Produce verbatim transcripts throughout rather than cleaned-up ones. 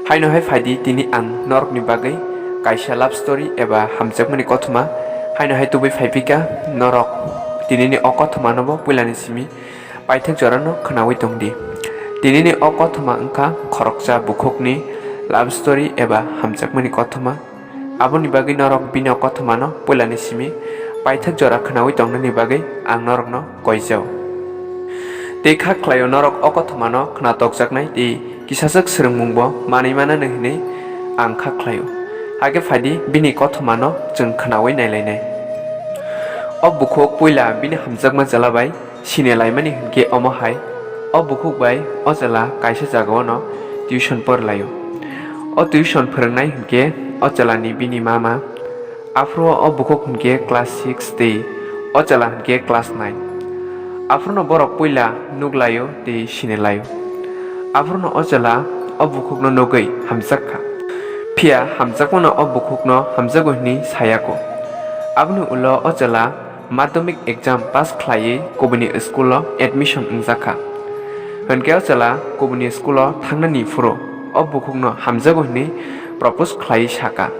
Haino hai phaidi tini ang norokni bagwi kaisa love story eba hamjakmani kothoma haino hai tubui phaipika norok tinini o kothomanobo puilani simi paithak jorano khwnawi tongdi. Tinini o kothoma wngkha khoroksa bukhukni love story eba hamjakmani kothoma. Aboni bagwi norok bini o kothomano puilani simi paithak jora khwnawi tongnani bagwi ang norokno koijao. Tei kha khlaio norok o kothomano khwnatokjaknai tei kisaswk swrwngmungbo manwi mananw hwnwi ang kha khlaio. Hakhe phaidi bini kothomano chwng khwnawi nailainai. O bukhuk puila bini hamjakma chwla bai sini laimani hwnkhe omo hai, o bukhuk bai o chwla kaisa jagao no tuition porlaio. O tuition phwrwngnai hwnkhe o chwlani bini mama, aphuru o bukhuk hwnkhe class six tei o chwla hwnkhe class nine. Aphuru no borok puila nuk laio tei sini laio. Aphuru no o chwla o bukhukno nugwi hamjak kha. Phiya hamjakmano o bukhukno hamjago hwnwi sayako. Aboni ulo o chwla madhyamik exam pass khlaiwi kubuni school o admission wngjak kha. Hwnkhe o chwla kubuni school o thangnani phuru o bukhukno hamjago hwnwi propose khlaiwi saka.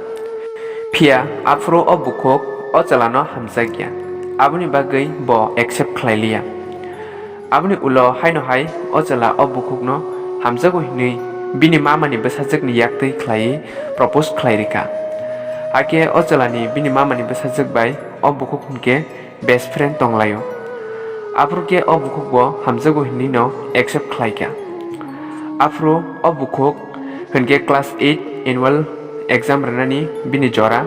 Phiya aphuru o bukhuk o chwlano hamjakya, aboni bagwi bo accept khlailiya. Aboni ulo haino hai o chwla o bukhukno hamjago hwnwi bini mamani bwsajwkni yaktwi khlaiwi propose khlai rikha. Hakhe o chwlani bini mamani bwsajwk bai o bukhuk hwnkhe best friend tonglaio. Aphuru khe o bukhukbo hamjago hwnwino accept khlaikha. Aphuru o bukhuk hwnkhe class eight annual exam rwnani bini jora,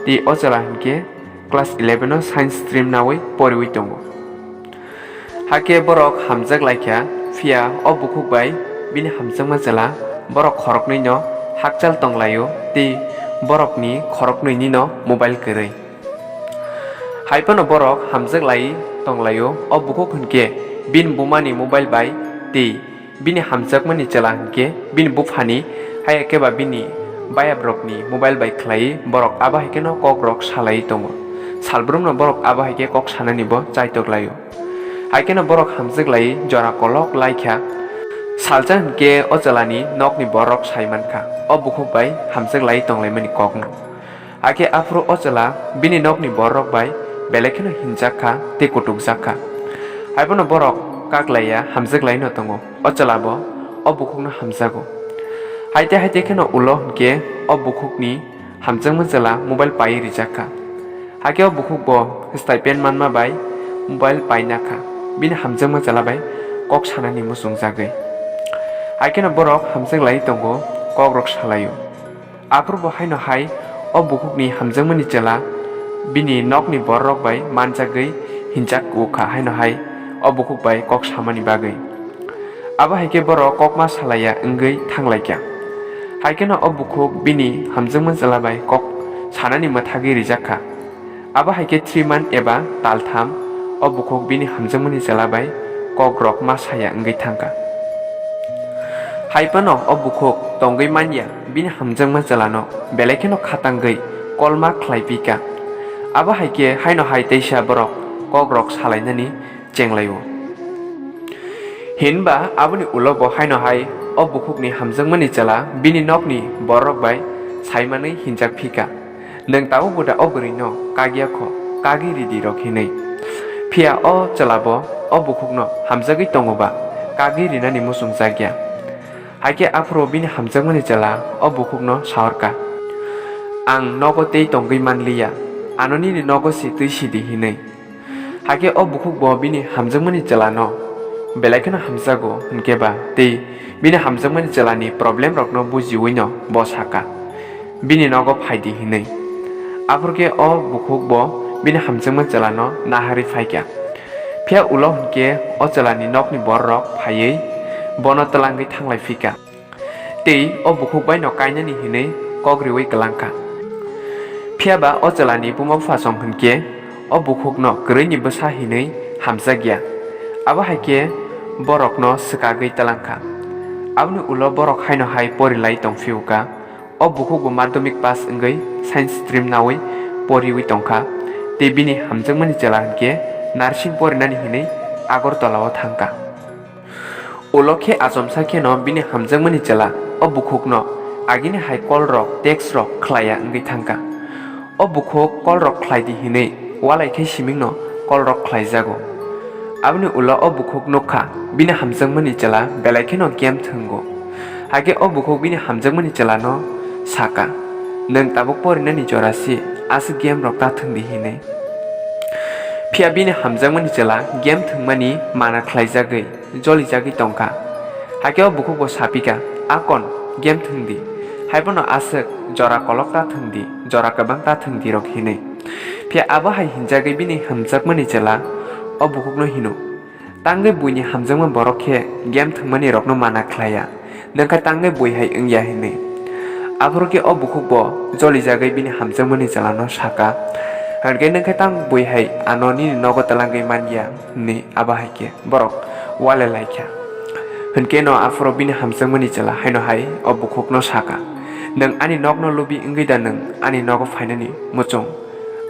tei o chwla hwnkhe class eleven o science stream nawi poriwi tongo. Hakhe borok hamjak laikha, phiya o bukhuk bai bini hamjakma chwla borok khoroknwino hakchal tonglaio tei borokni khoroknwinino mobile kwrwi. Hai phano borok hamjak lai tonglaio, o bukhuk hwnkhe bini bumani mobile bai tei bini hamjakmani chwla hwnkhe bini buphani, hai khe ba bini bayabrokni mobile bai khlaiwi borok abo hai kheno kokrok salaiwi tongo. Salbrumno borok abo hai khe kok sananibo chaitok laio. Hai kheno borok hamjak lai jora kolok lai kha. Salsa hwnkhe o chwlani nokni borok sai man kha, o bukhuk bai hamjak lai tonglaimani kokno. Hakhe aphuru o chwla bini nokni bororok bai belai kheno hinjak kha tei kutukjak kha. Hai phano borok kak laiya hamjak laino tongo. O chwla bo o bukhukno hamjago. Haite haite kheno ulo hwnkhe o bukhukni hamjakma chwla mobile paiwi rijak kha. Hakhe o bukhuk bo stipend manma bai mobile paina kha. Bini hamjakma chwla bai kok sanani muchungjagwi. Hai kheno borok hamjak lai tongo, kokrok salaio. Aphuru bo haino hai o bukhukni hamjakmani chwla bini nokni bororok bai manjagwi hinjak kha, haino hai o bukhuk bai kok samani bagwi. Abo hai khe borok kokma salaiya wngwi thanglaikha. Hai kheno o bukhuk bini hamjakma chwla bai kok sanani mwthagwi rijak kha. Abo hai khe three month eba taltham o bukhuk bini hamjakmani chwla bai kokrok ma saya wngwi thangkha. Hai phano o bukhuk tongwi manya bini hamjakma chwlano belai kheno khatangwi kolma khlai phi kha. Abo hai khe haino hai teisa borok kokrok salainani chenglaio. Hinba aboni ulo bo haino hai o bukhukni hamjakmani chwla bini nokni bororok bai saimanwi hinjak phi kha, "Nwng tabuk bo da o bwrwino kagya kho, kagwi ridi rok," hinwi. Phiya o chwla bo o bukhukno hamjagwi tongo ba, kagwi rinani muchungjak ya. Hai khe aphuru bini hamjakmani chwla o bukhukno sahor kha, "Ang nogo tei tongwi man liya, ano nini nogo se twi sidi," hinwi. Hakhe o bukhuk bo bini hamjakmani chwlano belai kheno hamjago hwnkhe ba tei bini hamjakmani chwlani problem rokno bujiwino bo sakha, "Bini nogo phaidi," hinwi. Aphuru khe o bukhuk bo bini hamjakmani chwlano naharwi phaikha. Phiya ulo hwnkhe o chwlani nokni bororok phaiwi bono twlangwi thanglai phikha. Tei o bukhuk baino kainani hinwi kok riwi kwlang kha. Phiya ba o chwlani buma bupha song hwnkhe o bukhukno kwrwini bwsa hinwi hamjak ya. Abo hai khe borokno swkagwi twlang kha. Aboni ulo borok haino hai pori lai tong phiyok kha. O bukhuk bo madhyamik pass wngwi science stream nawi poriwi tong kha. Tei bini hamjakmani chwla hwnkhe nursing porinani hinwi Agartala o thang kha. Ulo khe achomsa kheno bini hamjakmani chwla o bukhukno Agini hai call rok, text rok khlaiya wngwi thangkha. O bukhuk call rok khlai di hinwi walai khe simingno call rok khlaijago. Aboni ulo o bukhuk nukha bini hamjakmani chwla belai kheno game thwngo. Hakhe o bukhuk bini hamjakmani chwlano saka, "Nwng tabuk porinani jora si, aswk game rok ta thwng di," hinwi. Phiya bini hamjakmani chwla game thwngmani mana khlaijagwi, jolijagwi tongkha. Hakhe o bukhukbo sapikha, "Akon, game thwng di. Haibono aswk jora kolok ta thwng di, jora kwbang ta thwng di," rok hinwi. Phiya abo hai hinjagwi bini hamjakmani chwla o bukhukno hino, "Tangwi buini hamjakma borok khe game thwngmani rokno mana khlaiya, nwng khe tangwi bui hai wngya," hinwi. Aphuru khe o bukhukbo jolijagwi bini hamjakmani chwlano saka, "Hwnkhe nwng khe tang bui hai ano nini nogo twlangwi manya," hinwi abo hai khe borok walai laikha. Hwnkhe no aphuru bini hamjakmani chwla haino hai o bukhukno saka, "Nwng ani nokno lubi wngwi da nwng ani nogo phainani muchung?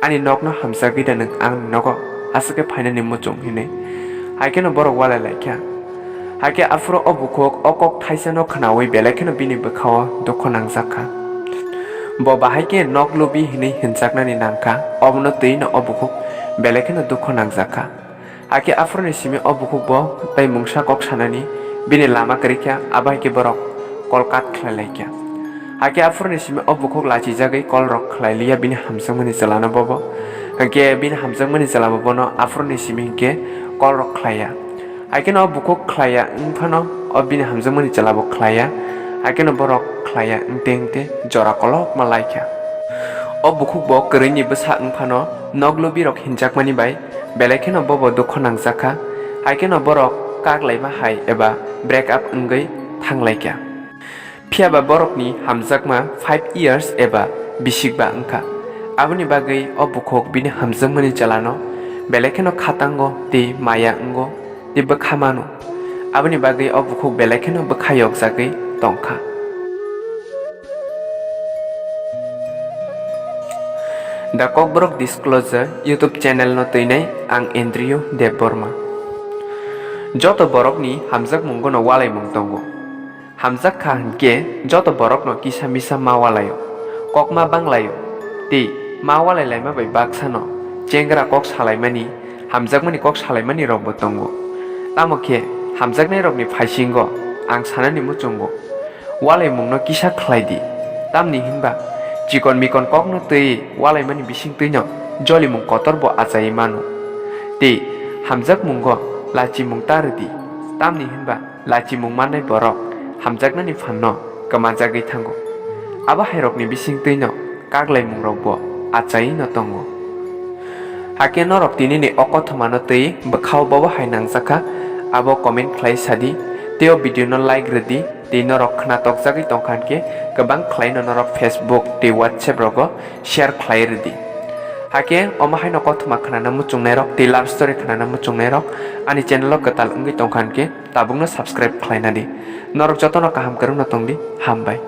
Ani nokno hamjagwi da nwng ani nogo aswk khe phainani muchung?" hinwi. Hai kheno borok walai laikha. Hakhe aphuru o bukhuk o kok thaisano khnaui belai kheno bini bwkhao dukho nangjakha. Bo bahai khe nok lubi hinwi hinjaknani nangkha, obono twi no o bukhuk belai kheno dukho nangjakha. Hakhe aphuruni simi o bukhukbo tei mungsa kok sanani bini lama kwrwikha, abo hai khe borok call cut khlai laikha. Hakhe aphuruni simi o bukhuk lachijagwi call rok khlai liya bini hamjakmani chwlano bobo. Hakhe bini hamjakmani chwlabo bono aphuruni simi hinkhe call rok khlaiya. Hakhe no o bukhuk khlaiya wngphano o bini hamjakmani chwlabo khlaiya. Hakhe no borok khlaiya wngte wngte jora kolokma laikha. O bukhukbo kwrwini bwsa wngphano nok lubi rok hinjakmani bai belai kheno bobo dukho nangjakha, hai kheno borok kak laima hai eba break up wngwi thang laikha. Phiya ba borokni hamjakma five years eba bisikba wngkha, aboni bagwi o bukhuk bini hamjakmani chwlano belai kheno khatango tei maya wngo tei bwkha mano, aboni bagwi o bukhuk belai kheno bwkha yokjagwi tongkha. The Kokborok Disclosure YouTube channel no twinai ang Andrew Debbarma. Joto borokni hamjakmungono walaimung tongo. Hamjak kha hinkhe joto borokno kisa misa ma walaio, kok ma banglaio, tei ma walai laima bai baksano chengra kok salaimani, hamjakmani kok salaimani rokbo tongo. Tamo khe hamjaknai rokni phaisingo ang sanani muchungo, walaimungno kisa khlai di. Tamni hinba chikon mikon kokno twi walaimani bising twino jolimung kotor bo achaiwi mano. Tei hamjakmungo lachimung ta rw di. Tamni hinba lachimung mannai borok hamjaknani phanno kwmajagwi thango. Abo hairokni bising twino kaklaimung rokbo achaiwi no tongo. Hakhe norok tinini o kothomano twi bwkhao bobo hai nangjakha, abo comment khlai sadi, tei o video no like rwdi, tei norok khna tokjagwi tongkha hinkhe kwbang khlaino norok Facebook tei WhatsApp rogo share khlai rwdi. Hakhe omo haino kothoma khnana muchungnairok tei love story khnana muchungnairok ani channel o kwtal wngwi tongkha hinkhe tabukno subscribe khlaina di. Norok jotono kaham kwrwngno tongdi, hambai.